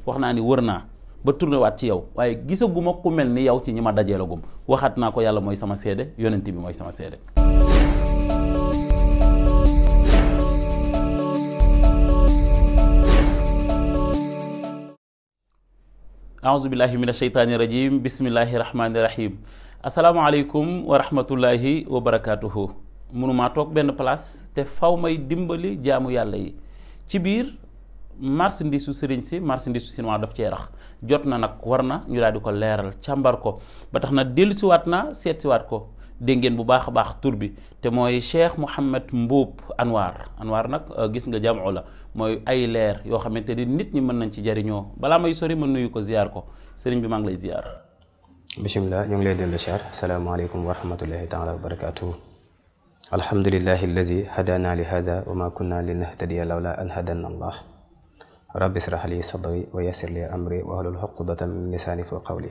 wax naa ni wër naa ba tourné waat ci yow waaye gisaguma ku mel ni yow ci ñi ma dajeelagum waxaat naa ko yàlla mooy sama seede yonent bi mooy sama seede. aouzu billahi min asheytaani rajim bismillahi rahmaani rahim asalaamaaleykum wa rahmatullahi wa barakaatuhu. mënumaa toog benn place te faw may dimbali jaamu yàlla yi ci biir marchandise su sëriñ si marchandise su chinois daf cee rax jot na nag war na ñu daal di ko leeral càmbar ko ba tax na dellusiwaat na seetsiwaat ko dégg ngeen bu baax a baax tur bi te mooy Cheikh Mouhamed Mboup Anwar nag gis nga jamoo la mooy ay leer yoo xamante ni nit ñi mën nañ ci jariñoo balaa may sori ma nuyu ko ziar ko sëriñ bi maa ngi lay ziar. bisimilah ñu ngi lay dellu ziar asalaamaaleykum wa rahmatullahi taala wa barakatuhu. alhamdulillahi allazi hadana li hada wa ma kunna linahtadiya lawla an hadana allah rabbi israh li sadri wa yassir li amri wa hlul uqdatan min lisani fa qawli.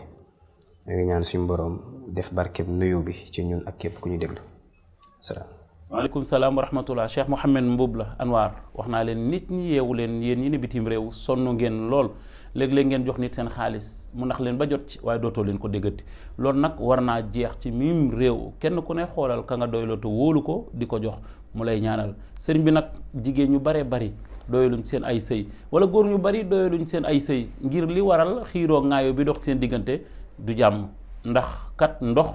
ñu ngi ñaan suñu borom def barkeb nuyu bi ci ñun ak képp ku ñu déglu salaam. waaleykum salaam wa rahmatullah. Cheikh Mouhamed Mboup la Anwar wax naa leen nit ñi yeewu leen yéen ñi ne bitim réew sonn ngeen lool léeg-léeg ngeen jox nit seen xaalis mu nax leen ba jot ci waaye dootoo leen ko déggati loolu nag war naa jeex ci miim réew kenn ku ne xoolal ka nga doyloo te wóolu ko di ko jox mu lay ñaanal sëriñ bi nag jigéen ñu baree bari doyaluñ seen ay sëy wala góor ñu bari doyaluñ seen ay sëy ngir li waral xiiroo ŋaayoo bi dox seen diggante du jàmm ndax kat ndox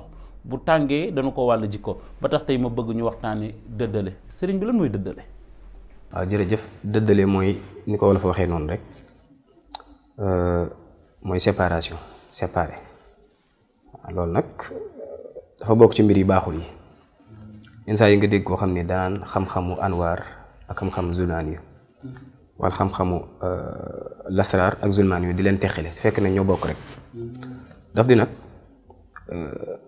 bu tàngee dañu ko wàll jikko ba tax tey ma bëgg ñu waxtaane dëddale sëriñ bi lan mooy dëddale. waaw jërëjëf dëddale mooy ni ko wolof waxee noonu rek mooy séparation séparé loolu nag dafa bokk ci mbir yi baaxul yi yenn saa yi nga dégg koo xam ne daan xam-xamu anwaar ak xam-xam zulmaan yu wala xam-xamu lasraar ak zulmaan yu di leen teqale fekk na ñoo bokk rek daf di nag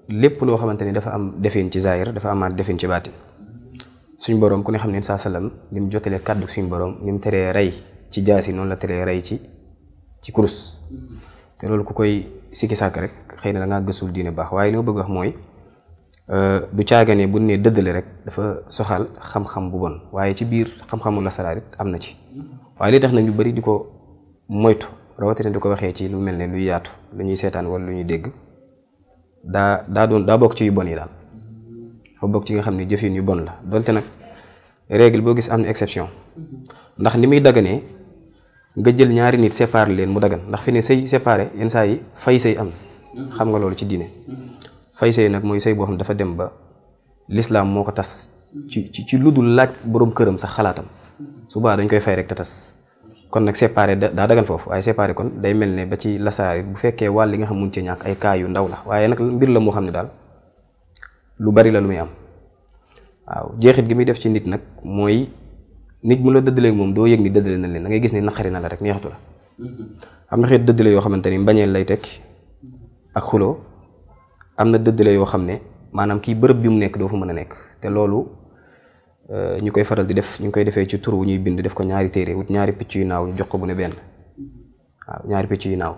lépp loo xamante ni dafa am defin ci zaahir dafa amaat defin ci baatin suñ boroom ku ne xam ne saa salaam ni mu jotalee kàddu suñ boroom ni mu teree rey ci jaasi noonu la teree rey ci kurus te loolu ku koy sikki sàkk rek xëy na da ngaa gësul diine baax waaye li ma bëgg wax mooy du caagane bu ne dëddale rek dafa soxal xam-xam bu bon waaye ci biir xam-xamu lasaraar it am na ci waaye li tax na ñu bari di ko moytu rawatina di ko waxee ci lu mel ne luy yaatu lu ñuy seetaan wala lu ñuy dégg daa bokk ci yu bon yi daal dafa bokk ci nga xam ne jëfin yu bon la donte nag règle boo gis am na exception ndax ni muy daganee nga jël ñaari nit séparé leen mu dagan ndax fi ne sëy séparé yenn saa yi fay sëy am xam nga loolu ci diine fay sëy nag mooy sëy boo xam dafa dem ba l'islam moo ko tas ci lu dul laaj boroom këram sax xalaatam subaa dañ koy fay rek te tas kon nag séparé daa dagan foofu waaye séparé kon day mel ne ba ci lasaar bu fekkee wàll li nga xam mun ci ñàkk ay cas yu ndaw la waaye nag mbir la moo xam ne daal lu bari la lu muy am waaw jeexit gi muy def ci nit nag mooy nit mu la dëddaleeg moom doo yëg ni dëddale na leen da ngay gis ni naqari na la rek neexatu la am na xeet dëddale yoo xamante ni mbañeel lay teg ak xuloo am na dëddale yoo xam ne maanaam kii bërëb bi mu nekk doo fa mën a nekk te loolu ñu koy faral di def ñu ngi koy defee ci tur wu ñuy bind def ko ñaari téere wut ñaari picc yu naaw ñu jox ko bu ne benn waaw ñaari picc yu naaw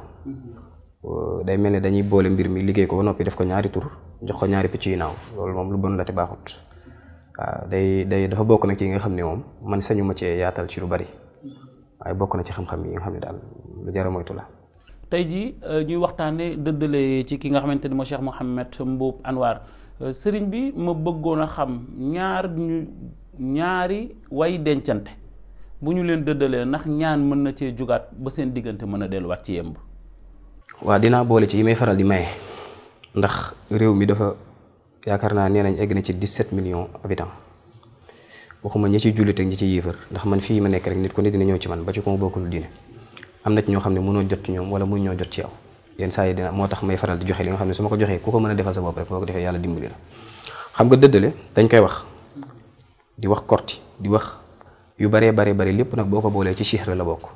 day mel ne dañuy boole mbir mi liggéey ko ba noppi def ko ñaari tur jox ko ñaari picc yu naaw loolu moom lu bon la te baaxut waaw day dafa bokk nag ci yi nga xam ne moom man sañu ma cee yaatal ci lu bari waaye bokk na ci xam-xam yi nga xam ne daal lu jar a moytu la. tey jii ñuy waxtaane dëddale ci ki nga xamante ni moo Cheikh Mouhamed Mboup Anwar sëriñ bi ma bëggoon a xam ñaari way dencante bu ñu leen dëddalee ndax ñaan mën na cee jugaat ba seen diggante mën a delluwaat ci yemb. waaw dinaa boole ci yi may faral di maye ndax réew mi dafa yaakaar naa nee nañ egg na ci 17 millions habitants waxuma ñi ci jullit ak ñi ci yéefar ndax man fii ma nekk rek nit ko ne dina ñëw ci man ba ci ko mu bokkul diine am na ci ñoo xam ne mënoo jot ci ñoom wala mënu ñoo jot ci yow yenn saa yi dina moo tax may faral di joxe li nga xam ne su ma ko joxee ku ko mën a defal sa bopp rek boo ko defee yàlla dimbali la xam nga dëddale dañ koy wax di wax korti di wax yu baree bari lépp nag boo ko boolee ci sixra la bokk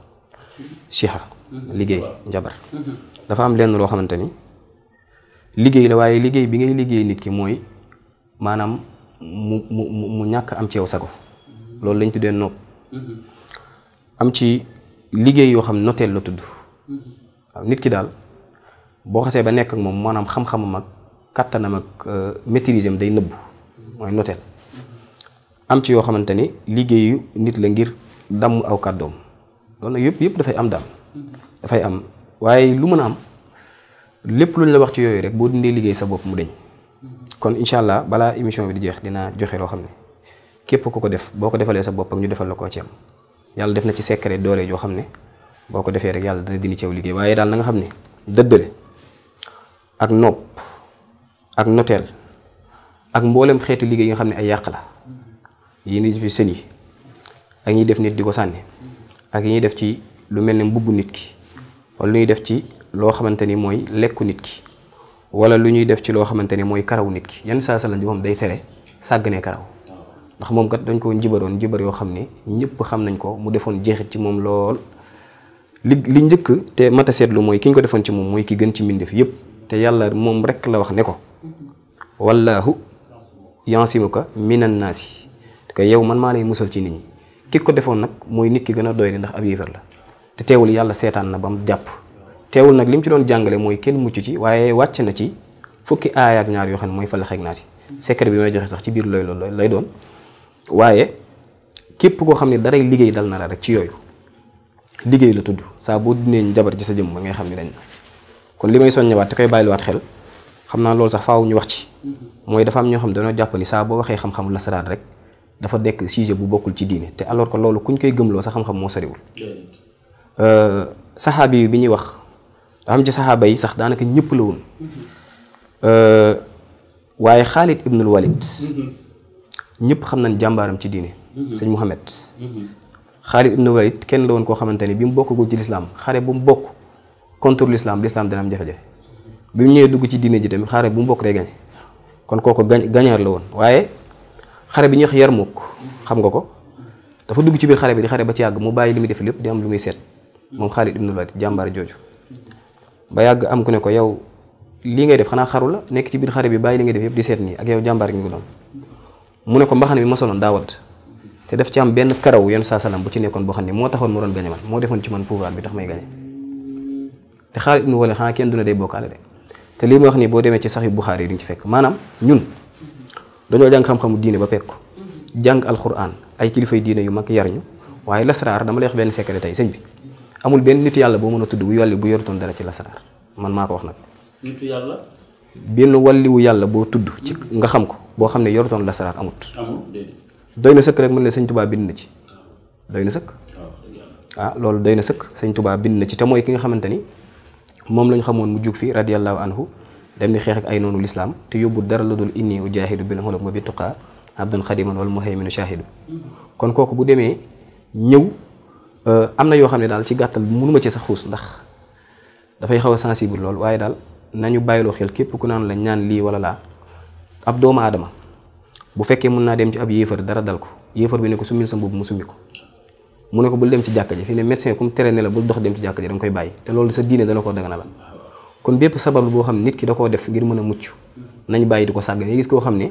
sixra liggéey njabar dafa am lenn loo xamante ni liggéey la waaye liggéey bi ngay liggéey nit ki mooy maanaam mu ñàkk am ci yow sago loolu lañ tuddee nopp am ci liggéey yoo xam noteel la tudd waaw nit ki daal boo xasee ba nekk ak moom maanaam xam-xamam ak kattanam ak maîtrise am day nëbbu mooy noteel am ci yoo xamante ni liggéeyu nit la ngir damm aw kàddoom loolu nag yëpp dafay am daal dafay am waaye lu mën a am lépp lu ñu la wax ci yooyu rek boo dindee liggéey sa bopp mu deñ kon incha allah balaa émission bi di jeex dinaa joxe loo xam ne képp ku ko def boo ko defalee sa bopp ak ñu defal la koo ci am yàlla def na ci secret doole yoo xam ne boo ko defee rek yàlla dana dindi ceew liggéey waaye daal na nga xam ne dëddale ak nopp ak noteel ak mboolem xeetu liggéey yi nga xam ne ay yàq la yi ñuy def ci sën yi ak ñuy def nit di ko sànni ak yi ñuy def ci lu mel ne mbubb nit ki wala lu ñuy def ci loo xamante ni mooy lekku nit ki wala lu ñuy def ci loo xamante ni mooy karaw nit ki yenn saa salaam ji moom day tere sàgganee karaw ndax moom kat dañ ko njibaroon njibar yoo xam ne ñëpp xam nañ ko mu defoon jeexit ci moom lool li njëkk te mat a seetlu mooy ki ñu ko defoon ci moom mooy ki gën ci mbindeef yëpp te yàlla moom rek la wax ne ko wallaahu yansimuka minan naasi te yow man maa lay musal ci nit ñi ki ko defoon nag mooy nit ki gën a doy ndax ab yéefar la te teewul yàlla seetaan na ba mu jàpp teewul nag li mu ci doon jàngale mooy kenn mucc ci waaye wàcc na ci fukki aaya ak ñaar yoo xam ne mooy Falaq ak Naas secret bi may joxe sax ci biir loolu lay doon waaye képp koo xam ne daray liggéey dal na la rek ci yooyu liggéey la tudd saa boo dindee njabar ci sa jëm ba ngay xam ne dañ na kon li may soññewaat te koy bàyyiwaat xel xam naa loolu sax faaw ñu wax ci mooy dafa am ñoo xam ne dañoo jàpp ni saa boo waxee xam-xamu lasaraar rek dafa nekk sujet bu bokkul ci diine te alors que loolu kuñ koy gëmloo sa xam-xam moo soriwul saxaabi yi bi ñuy wax da xam ci saxaaba yi sax daanaka ñëpp la woon waaye Xaalid ibnul Walid ñëpp xam nañ jàmbaaram ci diine sëñ Muhammad Xaalid ibnul Walid kenn la woon koo xamante ni bi mu bokkagul ci lislaam xare bu mu bokk contre l'islam dana am jafe-jafe bi mu ñëwee dugg ci diine ji tamit xare bu mu bokk day gañe kon kooku gañaar la woon waaye xare bi ñuy wax Yarmuk xam nga ko dafa dugg ci biir xare bi di xare ba ci yàgg mu bàyyi li muy def lépp di am lu muy seet moom Xaalid ibnul Walid jàmbaar jooju ba yàgg am ku ne ko yow lii ngay def xanaa xaru la nekk ci biir xare bi bàyyi li ngay def yëpp di seet nii ak yow jàmbaar gi nga doon mu ne ko mbaxane bi ma soloon daa wadd te def ci am benn karaw yenn saa salaam bu ci nekkoon boo xam ne moo taxoon mu doon gañe man moo defoon ci man pouvoir bi tax may gañe te Xaalid ibnul Walid xanaa kenn du ne day bokkaale de te lii ma wax nii boo demee ci Sahih Bukhari yi di nga ci fekk maanaam ñun dañoo jàng xam-xamu diine ba pekk ko jàng alquran ay kilifay diine yu mag yar ñu waaye lasraar dama lay wax benn secret tey sëñ bi amul benn nitu yàlla boo mën a tudd bu yolli bu yorutoon dara ci lasraar man maa ko wax nag. nitu yàlla. benn walliwu yàlla boo tudd ci nga xam ko boo xam ne yorutoon lasraar amut. doy na sëkk rek mën ne sëñ Tuubaa bind na ci doy na sëkk. loolu doy na sëkk sëñ Tuubaa bind na ci te mooy ki nga xamante ni moom lañ xamoon mu jug fi radiyallahu anhu dem ni xeex ak ay noonu lislaam te yóbbu dara la dul inni ujaahidu bil hulum wa bi tuqaa abdan xadiman wal muhayminu shaahidu kon kooku bu demee ñëw am na yoo xam ne daal ci gàttal mënuma ci sax xuus ndax dafay xaw a sensible lool waaye daal nañu bàyyiloo xel képp ku naan la ñaan lii wala laa ab doomu aadama bu fekkee mën naa dem ci ab yéefar dara dal ko yéefar bi ne ko summil sa mbubb mu summi ko mu ne ko bul dem ci jàkka ji fii ne médecin comme tere ne la bul dox dem ci jàkka ji da nga koy bàyyi te loolu sa diine dala ko dagana la kon bépp sabab boo xam ne nit ki da koo def ngir mën a mucc nañ bàyyi di ko sàggane gis koo xam ne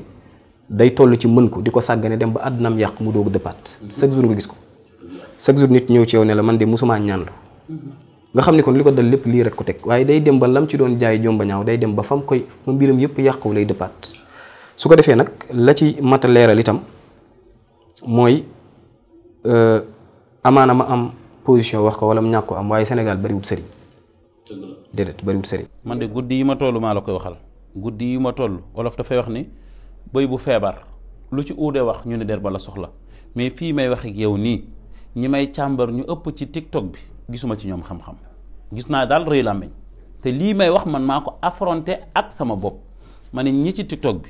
day toll ci mën ko di ko sàggane dem ba àddunaam yàq mu doog dëppaat chaque jour nga gis ko chaque jour nit ñëw ci yow ne la man de musumaa ñaanlu nga xam ne kon li ko dal lépp lii rek ko teg waaye day dem ba lam ci doon jaay jomba ñaaw day dem ba fam koy fa mbiram yëpp yàqu lay dëppaat su ko defee nag la ci mat a leeral itam mooy amaana ma am position wax ko wala mu ñàkk ko am waaye Sénégal bariwut sëriñ déedéet bariwut sëriñ. man de guddi yi ma toll maa la koy waxal guddi yi ma toll wolof dafay wax ni bëy bu feebar lu ci uude wax ñu ne der ba la soxla mais fii may wax ak yow nii ñi may càmbar ñu ëpp ci TikTok bi gisuma ci ñoom xam-xam gis naa daal rëy làmmiñ te lii may wax man maa ko affronté ak sama bopp ma ne ñi ci TikTok bi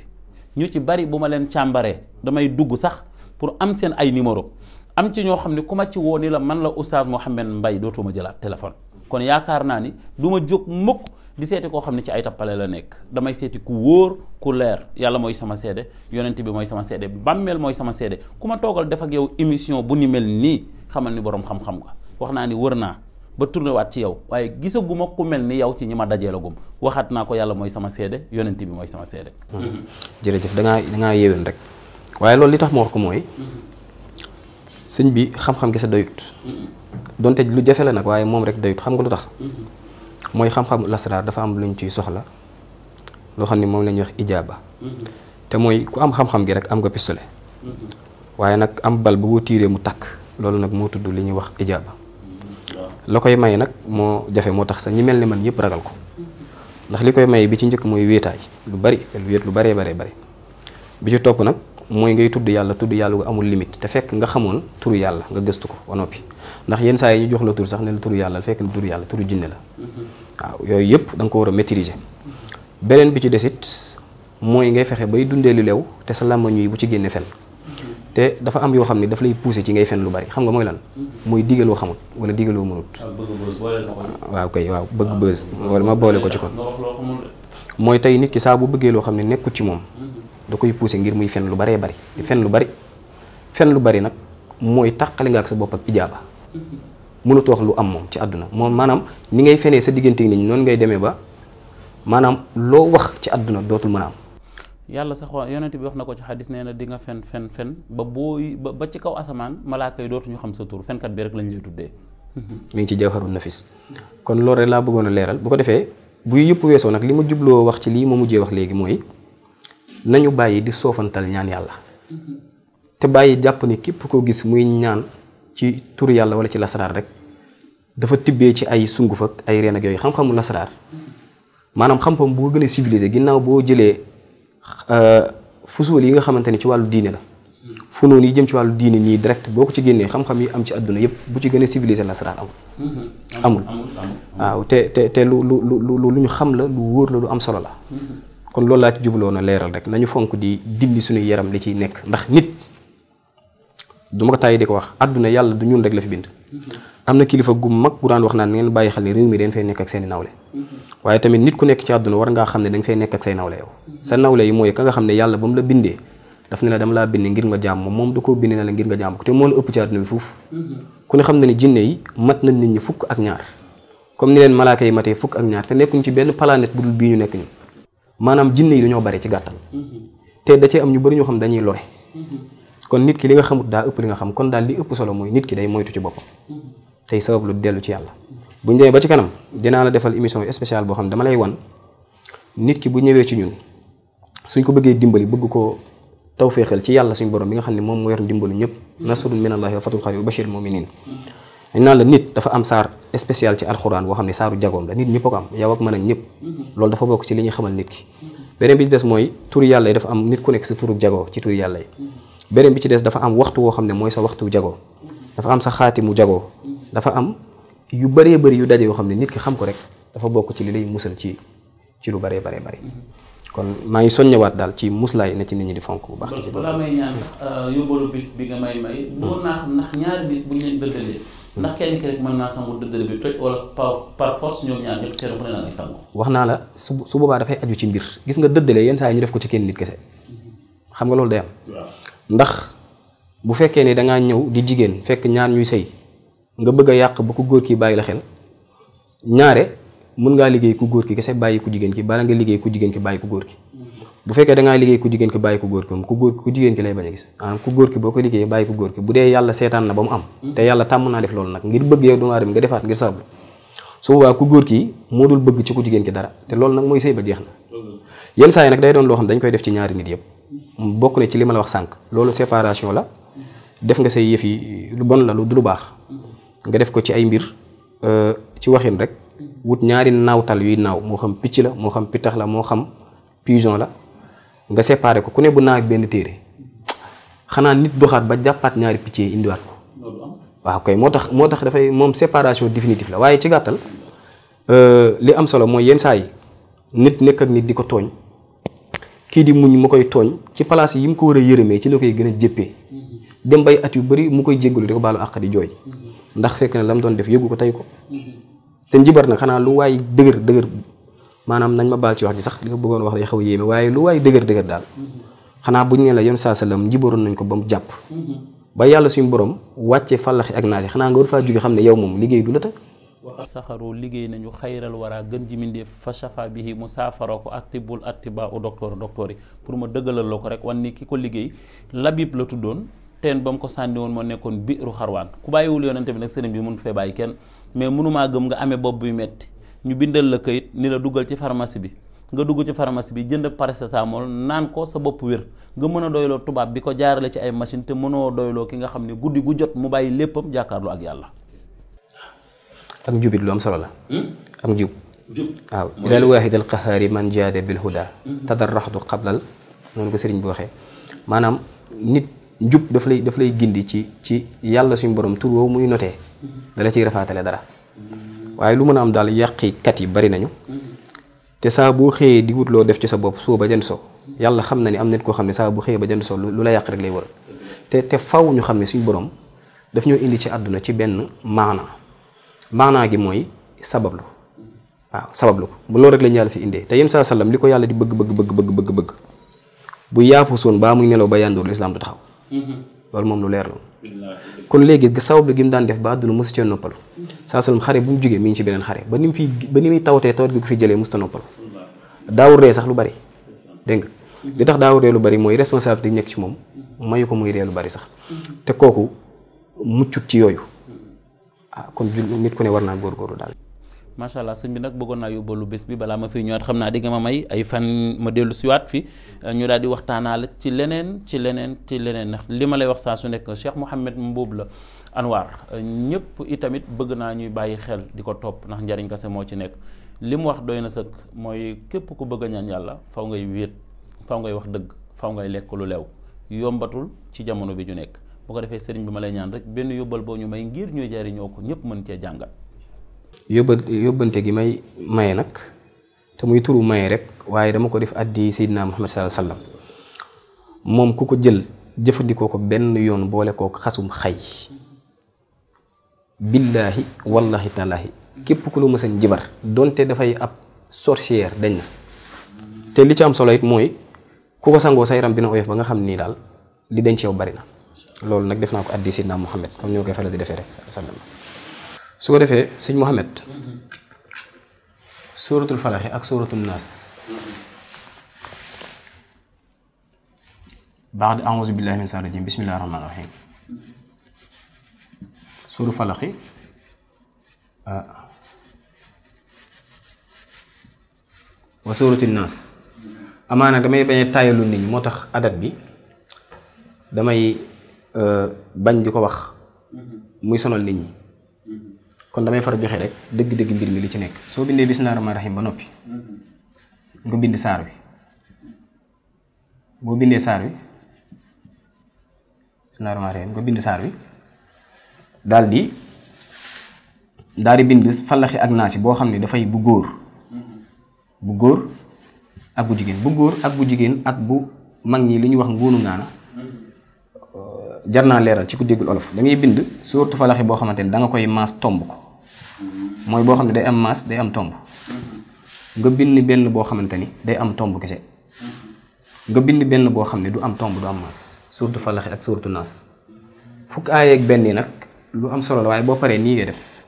ñu ci bari bu ma leen càmbaree damay dugg sax pour am seen ay numéro am ci ñoo xam ne ku ma ci woo ni la man la Oustaz Mouhamed Mbaye dootoo ma jëlaat téléphone kon yaakaar naa ni du ma jóg mukk di seeti koo xam ne ci ay tappale la nekk damay seeti ku wóor ku leer yàlla mooy sama seede yonent bi mooy sama seede bàmmeel mooy sama seede ku ma toogal def ak yow émission bu ni mel nii xamal ni boroom xam-xam nga wax naa ni wër naa ba tourné waat ci yow waaye gisaguma ku mel ni yow ci ñi ma dajeelagum waxaat naa ko yàlla mooy sama seede yonent bi mooy sama seede. jërëjëf dangaa yéwén rek waaye loolu li tax ma wax ko mooy sëñ bi xam-xam gi sa doyut donte lu jafe la nag waaye moom rek doyut xam nga lu tax mooy xam-xam lasraar dafa am luñ ciy soxla loo xam ne moom la ñuy wax ijaaba te mooy ku am xam-xam gi rek am nga pistolet waaye nag am bal bu boo tiiree mu takk loolu nag moo tudd li ñuy wax ijaaba la koy may nag moo jafe moo tax sax ñi mel ne man yëpp ragal ko ndax li koy may bi ci njëkk mooy wéetaay lu bari te lu wéet lu baree bari bi ci topp nag mooy ngay tudd yàlla gu amul limite te fekk nga xamoon turu yàlla nga gëstu ko ba noppi ndax yenn saa yi ñu jox la tur sax ne la turu yàlla fekk na turu yàlla turu jinne la waaw yooyu yëpp da nga ko war a maîtriser. beneen bi ci desit mooy ngay fexe bay dundee lu lew te sa làmmañ yi bu ci génne fen te dafa am yoo xam ne daf lay pousser ci ngay fen lu bari xam nga mooy lan mooy digaloo xamut wala digaloo mënut. waaw kay waaw bëgg buzz wala ma boole ko ci kon mooy tey nit ki saa bu bëggee loo xam ne nekkut ci moom da koy pousser ngir muy fen lu baree bari di fen lu bari nag mooy tàqali nga ak sa bopp ak ijaaba mënut wax lu am moom ci àdduna moom maanaam ni ngay fenee sa diggante nit ñi noonu ngay demee ba maanaam loo wax ci àdduna dootul mën a am. yàlla sax yonent bi wax na ko ci xadis nee na di nga fen ba ci kaw asamaan malaaka yi dootuñu xam sa tur fenkat bi rek lañ lay tuddee. mi ngi ci jawharun nafis kon loolu rek laa bëggoon a leeral bu ko defee bu yëpp weesoo nag li ma jubloo wax ci lii ma mujjee wax léegi mooy nañu bàyyi di soofantal ñaan yàlla te bàyyi jàpp ni képp koo gis muy ñaan ci turu yàlla wala ci lasaraar rek dafa tibbee ci ay sunguf ak ay reen ak yooyu xam-xamu lasaraar maanaam xam-xam boo gën a civilisé ginnaaw boo jëlee fusuul yi nga xamante ni ci wàllu diine la funoon yi jëm ci wàllu diine nii direct boo ko ci génnee xam-xam yi am ci àdduna yëpp bu ci gën a civilisé lasaraar amul waaw te lu ñu xam la lu wóor la lu am solo la kon loolu laa ci jubloon a leeral rek nañu fonk di dindi suñuy yaram li ciy nekk ndax nit du ma ko tàyyi di ko wax àdduna yàlla du ñun rek la fi bind am na kilifa gu mag gu daan wax naan ngeen bàyyi xel ne réew mi dañ fay nekk ak seeni nawle waaye tamit nit ku nekk ci àdduna war ngaa xam ne dañ fay nekk ak say nawle yow sa nawle yi mooy ka nga xam ne yàlla ba mu la bindee daf ne la dama laa bind ngir nga jaam moom du ko bind ne la ngir nga jaam ko te moo la ëpp ci àdduna bi foofu ku ne xam ne ni jinne yi mat nañ nit ñi fukk ak ñaar comme ni leen malaaka yi matee fukk ak ñaar te nekkuñ ci benn planète bu dul bii ñu nekk ni maanaam jinne yi dañoo bari ci gàttal te da cee am ñu bari ñoo xam dañuy lore kon nit ki li nga xamut daa ëpp li nga xam kon daal li ëpp solo mooy nit ki day moytu ci boppam tey sabab lu dellu ci yàlla bu ñu demee ba ci kanam dinaa la defal émission spéciale boo xam ne dama lay wan nit ki bu ñëwee ci ñun suñ ko bëggee dimbali bëgg ko tawféexal ci yàlla suñ borom bi nga xam ne moom moo yor dimbalu ñëpp nasrun minallahi wa fathul qarib wa bashiril mu'minin dañ naan la nit dafa am saar spécial ci alxuraan boo xam ne saaru jagoom la nit ñëpp ko am yow ak mën ak ñëpp loolu dafa bokk ci li ñuy xamal nit ki beneen bi ci des mooy turu yàlla yi dafa am nit ku nekk sa turu jagoo ci turu yàlla yi beneen bi ci des dafa am waxtu woo xam ne mooy sa waxtu jagoo dafa am sa xaatimu jagoo dafa am yu bëree bëri yu daje yoo xam ne nit ki xam ko rek dafa bokk ci li lay musal ci lu bëree bëri kon maa ngi soññewaat daal ci muslaay na ci nit ñi di fonk bu baax. balaa may ñaan sax yóbbalu bis bi nga may bëggoon naa xam ndax ñaari nit bu ñu leen dëddalee ndax kenn ki rek mën naa sangu dëddale bi toj wala par force ñoom ñaar ñëpp kenn ku ne naa ngi sangu. wax naa la su boobaa dafay aju ci mbir gis nga dëddale yenn saa yi ñu def ko ci kenn nit kese xam nga loolu day am. ndax bu fekkee ne dangaa ñëw di jigéen fekk ñaar ñuy sëy nga bëgg a yàq ba ku góor ki bàyyi la xel ñaare mën ngaa liggéey ku góor ki kese bàyyi ku jigéen ki bala nga liggéey ku jigéen ki bàyyi ku góor ki bu fekkee dangaa liggéey ku jigéen ki bàyyi ku góor ki moom ku jigéen ki lay bañ a gis maanaam ku góor ki boo ko liggéeyee bàyyi ku góor ki bu dee yàlla seetaan na ba mu am te yàlla tàmm naa def loolu nag ngir bëgg yow doomu aadama nga defaat ngir sablu su boobaa ku góor ki moo dul bëgg ci ku jigéen ki dara te loolu nag mooy sëy ba jeex na yenn saa yi nag day doon loo xam dañ koy def ci ñaari nit yëpp bokk na ci li ma la wax sànq loolu séparation la def nga say yëf yi lu bon la du lu baax nga def ko ci ay mbir ci waxin rek wut ñaari naawtal yuy naaw moo xam picc la moo xam pittax la moo xam pigeon la nga séparé ko ku ne bu naaw ak benn téere xanaa nit doxaat ba jàppaat ñaari picc yi indiwaat ko waaw kay moo tax dafay moom séparation définitive la waaye ci gàttal li am solo mooy yenn saa yi nit nekk ak nit di ko tooñ kii di muñ mu koy tooñ ci place yi mu ko war a yërëmee ci la koy gën a jëppee dem bay at yu bari mu koy jéggalu di ko baalu àq di jooy ndax fekk na la mu doon def yëgu ko tey ko te njibar nag xanaa lu waay dëgër maanaam nañ ma baal ci wax ji sax li nga bëggoon wax day xaw a yéeme waaye lu waay dëgër daal xanaa buñ ne la yoon saa salaam njibaroon nañ ko ba mu jàpp ba yàlla suñu borom wàccee fàllaxi ak naasi xanaa nga war faa jóge xam ne yow moom liggéey du la ta saxaru liggéey nañu xayral wara gën ji mindeef fa shafa bihi mu saafara ko actibul actiba u docteur yi pour ma dëggalal la ko rek wan ni ki ko liggéey labib la tuddoon teen ba mu ko sànni woon moo nekkoon biiru xarwaan ku bàyyiwul yonente bi nag sëriñ bi mënut fee bàyyi kenn mais mënumaa gëm nga amee bopp buy metti ñu bindal la kayit ni la duggal ci pharmacie bi nga dugg ci pharmacie bi jënd paracétamol naan ko sa bopp wér nga mën a doyloo tubaab bi ko jaarale ci ay machine te mënoo doyloo ki nga xam ne guddi gu jot mu bàyyi léppam jàkkaarloo ak yàlla. ak njubit lu am solo la. ak njub. waaw ilal waahid al qahaari man jaade bil huda tadarraxtu qablal noonu ko sëriñ bi waxee maanaam nit njub daf lay gindi ci yàlla suñu borom tur woowu muy notee dala ciy rafaatale dara waaye lu mën a am daal yàqikat yi bari nañu te saa boo xëyee di wut loo def ci sa bopp suba ba jant so yàlla xam na ni am nit koo xam ne saa bu xëyee ba jant so lu la yàq rek lay wër te faw ñu xam ne suñu borom daf ñoo indi ci àdduna ci benn maanaa gi mooy sabablu waaw sabablu ko bu loolu rek lañu yàlla fi indee te yéen saa sallam li ko yàlla di bëgg bu yaafu soon baa muy nelaw ba yandoor lislaam du taxaw loolu moom lu leer la kon léegi sabablu gi mu daan def ba àdduna mosu cee noppalu saa sallam xare bu mu jógee mi ngi ci beneen xare ba ni muy tawatee tawat gi ko fi jëlee mosu ta noppalu daawul ree sax lu bari dégg nga li tax daawul ree lu bari mooy responsabilité yi nekk ci moom mayu ko muy ree lu bari sax te kooku muccut ci yooyu kon nit ku ne war naa góorgóorlu daal. macha allah sëñ bi nag bëggoon naa yóbbalu bés bi balaa ma fi ñëwaat xam naa di nga ma may ay fan ma dellu siwaat fi ñu daal di waxtaanaale ci leneen ndax li ma lay wax saa su nekk Cheikh Mouhamed Mboup la Anwar ñëpp itamit bëgg naa ñuy bàyyi xel di ko topp ndax njariñ kese moo ci nekk li mu wax doy na sëkk mooy képp ku bëgg a ñaan yàlla faw ngay wéet faw ngay wax dëgg faw ngay lekk lu lew yombatul ci jamono bi ñu nekk bu ko defee sëriñ bi ma lay ñaan rek benn yóbbal boo ñu may ngir ñuy jariñoo ko ñëpp mën cee jàngat. yóbbante gi may maye nag te muy turu maye rek waaye dama ko def addi Seydina Muhammad sallallahu alayhi wasallam moom ku ko jël jëfandikoo ko benn yoon boole koo xasum xay billaahi wallahi taalaahi képp ku lu mësan jibar donte dafay ab sorcière dañ na te li ci am solo it mooy ku ko sangoo sa yaram dina oyof ba nga xam nii daal li dañ ci yow bari na loolu nag def naa ko addi Seydina Muhammad comme ni ma koy faral di defee rek sallam su ko defee sëñ Mouhamed suuratul falaxi ak suuratul naas baad auzu billahi min sharri rajim bismillahi rahmaani rahim suuru falaxi wa suuratul naas amaana damay bañ a taayalu nit ñi moo tax adat bi damay bañ di ko wax muy sonal nit ñi kon damay far joxe rek dëgg-dëgg mbir mi li ci nekk soo bindee bismillaahi rahmaani rahiim ba noppi nga bind saar wi boo bindee saar wi bismillaahi rahmaani rahiim nga bind saar wi daal di bind falaxi ak naasi boo xam ne dafay bu góor ak bu jigéen bu góor ak bu jigéen ak bu mag ñi li ñuy wax ngóonu ngaana jar naa leeral ci ku déggul olof da ngay bind suuratu falaxi boo xamante ni da nga koy maas tomb ko mooy boo xam ne day am maas day am tomb nga bind benn boo xamante ni day am tomb kese nga bind benn boo xam ne du am tomb du am maas suuratu falaxi ak suuratu naas fukk aaya ak benn yi nag lu am solo la waaye boo paree nii ngay def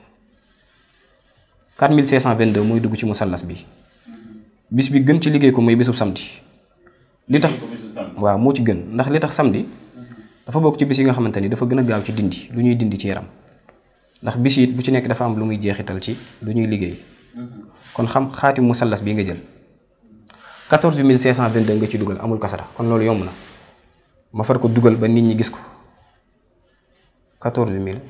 4522 mooy dugg ci musallas bi bis bi gën ci liggéey ko muy bisub samedi li tax waaw moo ci gën ndax li tax samedi dafa bokk ci bis yi nga xamante ni dafa gën a gaaw ci dindi lu ñuy dindi ci yaram ndax bis it bu ci nekk dafa am lu muy jeexital ci lu ñuy liggéey kon xaati musallas bi nga jël 14522 nga ci dugal amul kasara kon loolu yomb na ma far ko dugal ba nit ñi gis ko 14522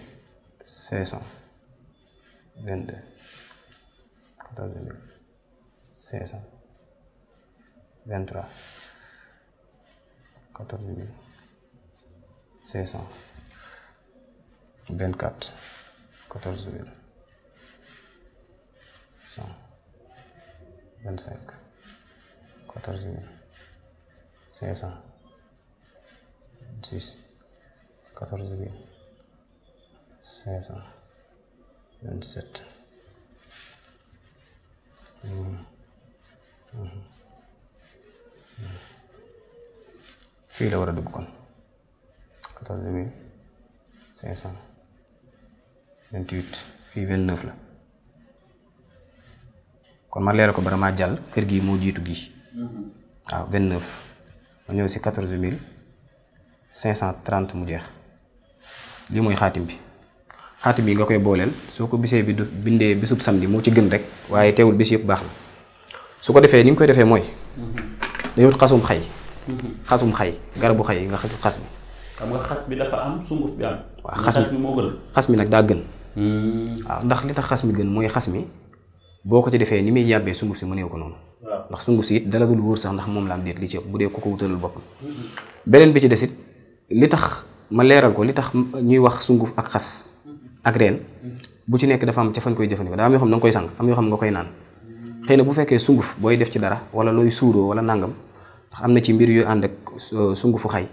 14523 14524 14125 14510 14527 fii la war a dugg kon 14528 fii 29 la kon ma leeral ko bara maa jàll kër gi moo jiitu gi waaw 29 ma ñëw si 14530 mu jeex lii mooy xaatim bi nga koy booleel soo ko bisee bi du bindee bisub samedi moo ci gën rek waaye teewul bis yëpp baax na su ko defee ni nga koy defee mooy dañu xasum xay garabu xay nga xas bi xam nga xas bi dafa am sunguf bi am. waaw xas mi moo gën xas mi nag daa gën waaw ndax li tax xas mi gën mooy xas mi boo ko ci defee ni muy yàbbee sunguf si mëneew ko noonu. ndax sunguf si it dala dul wóor sax ndax moom la am déet li ci ëpp bu dee ku ko wutalul boppam. beneen bi ci des it li tax ma leeral ko li tax ñuy wax sunguf ak xas ak reen bu ci nekk dafa am ca fañ koy jëfandikoo daa am yoo xam ne da nga koy sang am yoo xam nga koy naan xëy na bu fekkee sunguf booy def ci dara wala looy suuroo wala nangam ndax am na ci mbir yu ànd ak sungufu xay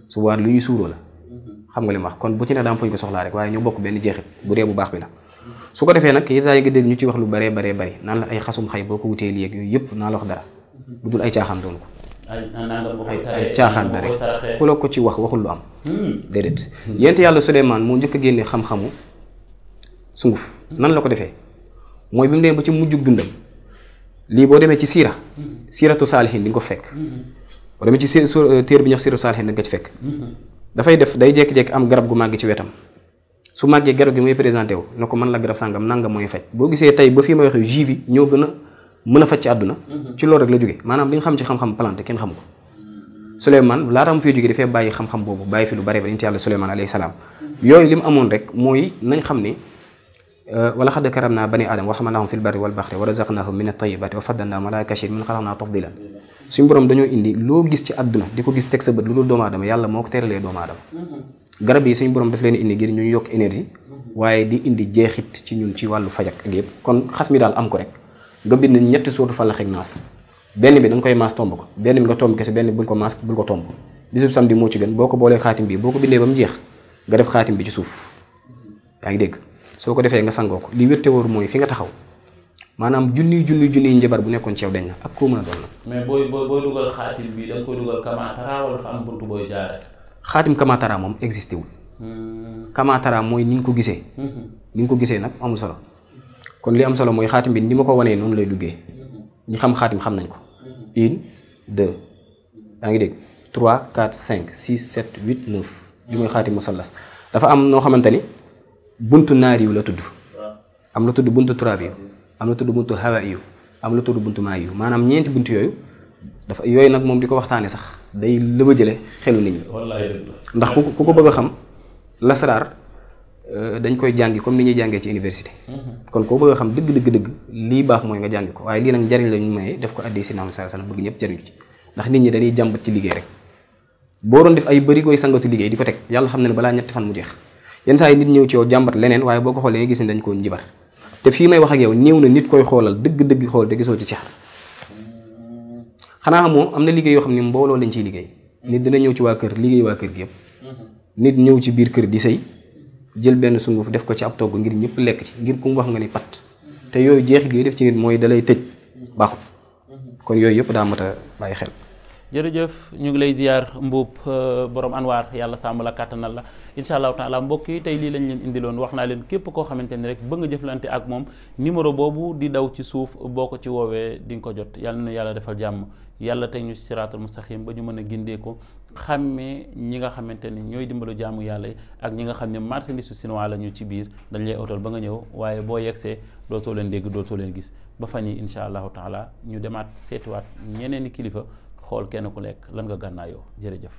su waar lu ñuy suuroo la xam nga li ma wax kon bu ci ne daam fuñ ko soxlaa rek waaye ñu bokk benn jeexit bu dee bu baax bi la su ko defee nag yéen yi nga dégg ñu ci wax lu baree bari naan la ay xasum xay boo ko wutee lii ak yooyu yëpp naa la wax dara lu dul ay caaxaan doon ko ay caaxaan da rek ku la ko ci waxul lu am déedéet yent yàlla Suleymaan moo njëkk a génne xam-xamu sunguf nan la ko defee mooy bi mu demee ba ci mujjug dundam lii boo demee ci siiratu saalihin di nga ko fekk boo demee ci téer bi ñuy wax siiratu saalihin di nga ko ci fekk dafay def day jékki-jékki am garab gu màgg ci wetam su màggee garab gi mooy présenté wu ne ko mën la garab sàngam nangam mooy faj boo gisee tey ba fii may waxee jus yi ñoo gën a mën a faj ci àdduna ci loolu rek la jóge maanaam li nga xam ci xam-xam plante kenn xamu ko Souleymane laata mu fee jóge dafay bàyyi xam-xam boobu bàyyi fi lu bare ba nit yàlla Souleymane alayhi salaam yooyu li mu amoon rek mooy nañ xam ne wala xad karamnaa bani aadama wa hamalnaahum fil barri wal bahri wa razaqnaahum min at-tayyibaati wa faddalnaahum alaa kasiirin mimman xalaqnaa tafdiilan suñu borom dañoo indi loo gis ci àdduna di ko gis teg sa bët lu dul doomu aadama yàlla moo ko teralee doomu aadama garab yi suñu borom daf leen indi ngir ñu yokk énergie waaye di indi jeexit ci ñun ci wàllu fajak ak yëpp kon xas mi daal am ko rek nga bind ñetti sóotu Falaq ak Naas benn bi da nga koy maas tomb ko benn bi nga tomb kese benn bi bul ko maas bul ko tomb bisub samedi moo ci gën boo ko boolee xaatim bi boo ko bindee ba mu jeex nga def xaatim bi ci suuf yaa ngi dégg soo ko defee nga sangoo ko li wérte wóor mooy fi nga taxaw maanaam junniy njabar bu nekkoon ci yow dañ na ak koo mën a doon nag. mais booy dugal xaatim bi da nga koy dugal kamaatara wala fa am buntu booy jaare. xaatim kamaatara moom existé wul. kamaatara mooy ni nga ko gisee. ni nga ko gisee nag amul solo kon li am solo mooy xaatim bi ni ma ko wanee noonu lay duggee ñi xam xaatim xam nañ ko. 1 2 yaa ngi dégg 3 4 5 6 7 8 9 li mooy xaatim musallas dafa am noo xamante ni buntu naari yu la tudd. am la tudd buntu turaabi yu am la tudd buntu hawaayi yu am la tudd buntu maayi yu maanaam ñeenti buntu yooyu dafa yooyu nag moom di ko waxtaanee sax day lëbëjale xelu nit ñi. ndax ku ko bëgg a xam lasaraar dañ koy jàngi comme ni ñuy jàngee ci université. kon koo bëgg a xam dëgg lii baax mooy nga jàngi ko waaye lii nag njariñ la ñu maye def ko addi si naam saa bëgg ñëpp jariñu ci ndax nit ñi dañuy jàmbat ci liggéey rek boo doon def ay bëri gooy sangatu liggéey di ko teg yàlla xam na ne balaa ñetti fan mu jeex yenn saa yi nit ñëw ci yow jàmbat leneen waaye boo ko xoolee nga gis ne dañ koo njibar te fii may wax ak yow néew na nit koy xoolal dëgg xool te gisoo ci sixar xanaa xamoo am na liggéey yoo xam ne mbooloo lañ ciy liggéey nit dina ñëw ci waa kër liggéey waa kër gi yëpp nit ñëw ci biir kër di sëy jël benn sunguf def ko ci ab togg ngir ñëpp lekk ci ngir ku mu wax nga ni pat te yooyu jeexit yooyu def ci nit mooy dalay tëj baaxut kon yooyu yëpp daa mat a bàyyi xel. jërëjëf ñu ngi lay ziar Mboup borom anwaar yàlla sàmm la kàttanal la incha allahu taala mbokk yi tey lii lañ leen indiloon wax naa leen képp koo xamante ni rek ba nga jëflante ak moom numéro boobu di daw ci suuf boo ko ci woowee di nga ko jot yàlla na yàlla defal jàmm yàlla tey ñu siraatal mustaqim ba ñu mën a gindee ko xàmmee ñi nga xamante ni ñooy dimbalu jaamu yàlla yi ak ñi nga xam ne marchandise su chinois la ñu ci biir dañ lay otal ba nga ñëw waaye boo yegsee dootoo leen dégg dootoo leen gis ba fan yi incha allahu taala ñu demaat seetiwaat ñeneen i kilifa xool kenn ku nekk lan nga gànnaayoo jërëjëf